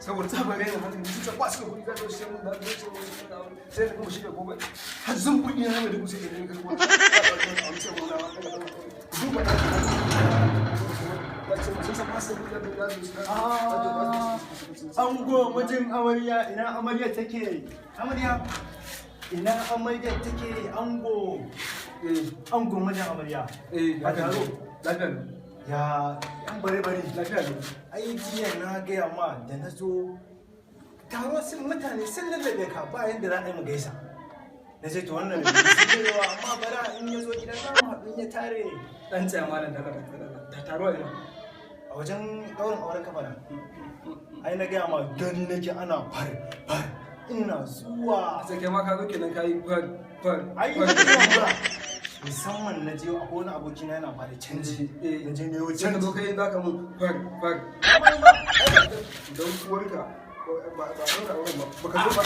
Saboda tsabar rainin hankali, sun san ba su da kuɗi, za su sai mun da su sai da kuma shirya gobe har zan kuɗi na mai dubu sai da ne ka zuwa sai mun na duba sun san ba su da kuɗi za su. Ango mijin amarya, ina amarya take? Amarya, ina amarya take? Ango, ango mijin amarya. Eh. A taro. Lafiya ne. Ya yan bare bare? Lafiya ne. Ai jiya na gaya ma da na zo taro sun mutane sun lallabe ka, ba yanda za a yi mu gaisa. Na ce to wannan bai sun da yawa, amma bara in ya zo gidan za mu haɗu in ya tare. Dan tsaya malam, da ta taro a ina? A wajen ɗaurin auren kafa nan. Ai na gaya ma, gani nake ana far far, ina zuwa. Sai kai ma ka zo kenan, ka yi far far. Ai far. na zuwa mura musamman, na je akwai wani abokina yana bada canji, na je neyo sai ka zo canji. Kai za ka mun far far don uwarka, ba ba ɗaura auren ba, baka zo ba a